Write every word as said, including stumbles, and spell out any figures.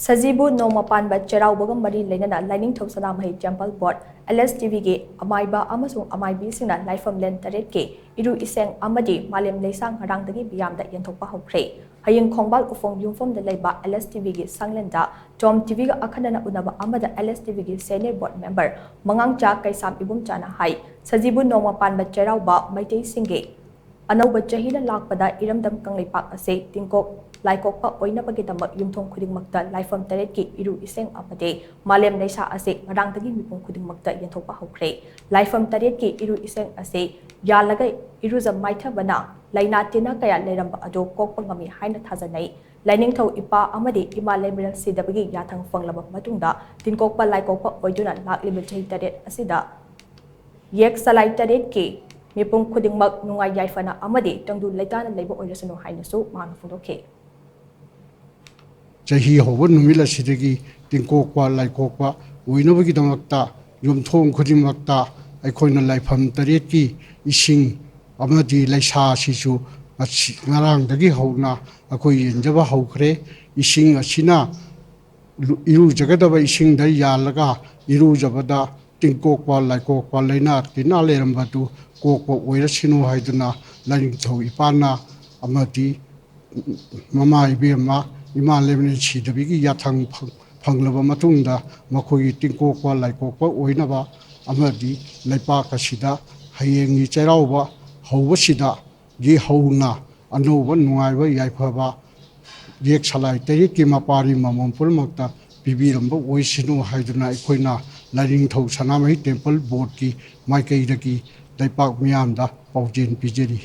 ꯁꯖꯤꯕꯨ ꯅꯣꯡꯃ ꯄꯥꯟꯕ ꯆꯩꯔꯥꯎꯕꯒ ꯃꯔꯤ ꯂꯩꯅꯅ ꯂꯥꯏꯅꯤꯡꯊꯧ ꯁꯅꯥꯃꯍꯤ ꯇꯦꯝꯄꯜ ꯕꯣꯔꯗ, ꯑꯦꯜ ꯑꯦꯁ ꯇꯤ ꯕꯤꯒꯤ ꯑꯃꯥꯏꯕ ꯑꯃꯁꯨꯡ ꯑꯃꯥꯏꯕꯤꯁꯤꯡꯅ ꯂꯥꯏꯐꯝꯂꯦꯟ ꯇꯔꯦꯠꯀꯤ ꯏꯔꯨ ꯏꯁꯤꯡ ꯑꯃꯗꯤ ꯃꯥꯂꯦꯝ ꯂꯩꯁꯥ ꯉꯔꯥꯡꯗꯒꯤ ꯃꯤꯌꯥꯝꯗ ꯌꯦꯟꯊꯣꯛꯄ ꯍꯧꯈ꯭ꯔꯦ꯫ ꯍꯌꯦꯡ ꯈꯣꯡꯕꯥꯜ ꯎꯐꯣꯡ ꯌꯨꯝꯐꯝꯗ ꯂꯩꯕ ꯑꯦꯜ ꯑꯦꯁ ꯇꯤ ꯕꯤꯒꯤ ꯁꯪꯂꯦꯟꯗ ꯇꯣꯝ ꯇꯤ ꯕꯤꯒ ꯑꯈꯟꯅꯅ ꯎꯅꯕ ꯑꯃꯗ ꯑꯦꯜ ꯑꯦꯁ ꯇꯤ ꯕꯤꯒꯤ ꯁꯦꯅꯤꯌꯔ ꯕꯣꯔꯗ ꯃꯦꯝꯕꯔ ꯃꯉꯥꯡꯆꯥ ꯀꯩꯁꯥꯝ ꯏꯕꯨꯝꯆꯥꯅ ꯍꯥꯏ, ꯁꯖꯤꯕꯨ ꯅꯣꯡꯃ ꯄꯥꯟꯕ ꯆꯩꯔꯥꯎꯕ ꯃꯩꯇꯩꯁꯤꯡꯒꯤ ꯑꯅꯧꯕ ꯆꯍꯤꯅ ꯂꯥꯛꯄꯗ ꯏꯔꯝꯗꯝ ꯀꯪꯂꯩꯄꯥꯛ ꯑꯁꯤ ꯇꯤꯡꯀꯣꯛ ꯂꯥꯏꯀꯣꯛꯄ ꯑꯣꯏꯅꯕꯒꯤꯗꯃꯛ ꯌꯨꯝꯊꯣꯡ ꯈꯨꯗꯤꯡꯃꯛꯇ ꯂꯥꯏꯐꯝ ꯇꯔꯦꯠꯀꯤ ꯏꯔꯨ ꯏꯁꯤꯡ ꯑꯃꯗꯤ ꯃꯥꯂꯦꯝ ꯂꯩꯁꯥ ꯑꯁꯤ ꯉꯔꯥꯡꯗꯒꯤ ꯃꯤꯄꯨꯝ ꯈꯨꯗꯤꯡꯃꯛꯇ ꯌꯦꯟꯊꯣꯛꯄ ꯍꯧꯈ꯭ꯔꯦ꯫ ꯂꯥꯏꯐꯝ ꯇꯔꯦꯠꯀꯤ ꯏꯔꯨ ꯏꯁꯤꯡ ꯑꯁꯤ ꯌꯥꯜꯂꯒ ꯏꯔꯨꯖ ꯃꯥꯏꯊꯕꯅ ꯂꯥꯏꯅꯥ ꯇꯤꯟꯅ ꯀꯌꯥ ꯂꯩꯔꯝꯕ ꯑꯗꯨ ꯀꯣꯛꯄ ꯉꯝꯃꯤ ꯍꯥꯏꯅ ꯊꯥꯖꯅꯩ꯫ ꯂꯥꯏꯅꯤꯡꯊꯧ ꯏꯄꯥ ꯑꯃꯗꯤ ꯏꯃꯥ ꯂꯩꯃꯔꯦꯜ ꯁꯤꯗꯕꯒꯤ ꯌꯥꯊꯪ ꯐꯪꯂꯕ ꯃꯇꯨꯡꯗ ꯇꯤꯡꯀꯣꯛꯄ ꯂꯥꯏꯀꯣꯛꯄ ꯑꯣꯏꯗꯨꯅ ꯂꯥꯛꯂꯤꯕ ꯆꯍꯤ ꯇꯔꯦꯠ ꯑꯁꯤꯗ ꯌꯦꯛ ꯁꯂꯥꯏ ꯇꯔꯦꯠꯀꯤ ꯃꯤꯄꯨꯝ ꯈꯨꯗꯤꯡꯃꯛ ꯅꯨꯡꯉꯥꯏ ꯌꯥꯏꯐꯅ ꯑꯃꯗꯤ ꯇꯪꯗꯨ ꯂꯩꯇꯥꯅ ꯂꯩꯕ ꯑꯣꯏꯔꯁꯅꯨ ꯍꯥꯏꯅꯁꯨ ꯃꯍꯥꯛꯅ ꯐꯣꯡꯗꯣꯛꯈꯤ꯫ ꯆꯍꯤ ꯍꯧꯕ ꯅꯨꯃꯤꯠ ꯑꯁꯤꯗꯒꯤ ꯇꯤꯡꯀꯣꯛꯄ ꯂꯥꯏꯀꯣꯛꯄ ꯑꯣꯏꯅꯕꯒꯤꯗꯃꯛꯇ ꯌꯨꯝꯊꯣꯡ ꯈꯨꯗꯤꯡꯃꯛꯇ ꯑꯩꯈꯣꯏꯅ ꯂꯥꯏꯐꯝ ꯇꯔꯦꯠꯀꯤ ꯏꯁꯤꯡ ꯑꯃꯗꯤ ꯂꯩꯁꯥ ꯑꯁꯤꯁꯨ ꯉꯁꯤ, ꯉꯔꯥꯡꯗꯒꯤ ꯍꯧꯅ ꯑꯩꯈꯣꯏ ꯌꯦꯟꯖꯕ ꯍꯧꯈ꯭ꯔꯦ꯫ ꯏꯁꯤꯡ ꯑꯁꯤꯅ ꯂꯨ-, ꯏꯔꯨꯖꯒꯗꯕ ꯏꯁꯤꯡꯗ ꯌꯥꯜꯂꯒ ꯏꯔꯨꯖꯕꯗ ꯇꯤꯡꯀꯣꯛꯄ ꯂꯥꯏꯀꯣꯛꯄ ꯂꯥꯏꯅꯥ ꯇꯤꯟꯅꯥ ꯂꯩꯔꯝꯕꯗꯨ ꯀꯣꯛꯄ ꯑꯣꯏꯔꯁꯅꯨ ꯍꯥꯏꯗꯨꯅ ꯂꯥꯏꯅꯤꯡꯊꯧ ꯏꯄꯥꯅ ꯑꯃꯗꯤ ꯃꯃꯥ ꯏꯕꯦꯝꯃ ꯏꯃꯥ ꯂꯩꯃꯔꯦꯜ ꯁꯤꯗꯕꯤꯒꯤ ꯌꯥꯊꯪ ꯐꯪ-, ꯐꯪꯂꯕ ꯃꯇꯨꯡꯗ ꯃꯈꯣꯏꯒꯤ ꯇꯤꯡꯀꯣꯛꯄ ꯂꯥꯏꯀꯣꯛꯄ ꯑꯣꯏꯅꯕ ꯑꯃꯗꯤ ꯂꯩꯄꯥꯛ ꯑꯁꯤꯗ ꯍꯌꯦꯡꯒꯤ ꯆꯩꯔꯥꯎꯕ ꯍꯧꯕꯁꯤꯗꯒꯤ ꯍꯧꯅ ꯑꯅꯧꯕ ꯅꯨꯡꯉꯥꯏꯕ ꯌꯥꯏꯐꯕ ꯌꯦꯛ ꯁꯂꯥꯏ ꯇꯔꯦꯠꯀꯤ ꯃꯄꯥꯔꯤ ꯃꯃꯣꯟ ꯄꯨꯝꯅꯃꯛꯇ ꯄꯤꯕꯤꯔꯝꯕ ꯑꯣꯏꯁꯅꯨ ꯍꯥꯏꯗꯨꯅ ꯑꯩꯈꯣꯏꯅ ꯂꯥꯏꯅꯤꯡꯊꯧ ꯁꯅꯥꯃꯍꯤ ꯇꯦꯝꯄꯜ ꯕꯣꯔꯗꯀꯤ ꯃꯥꯏꯀꯩꯗꯒꯤ ꯂꯩꯄꯥꯛ ꯃꯤꯌꯥꯝꯗ ꯄꯥꯎꯖꯦꯜ ꯄꯤꯖꯔꯤ꯫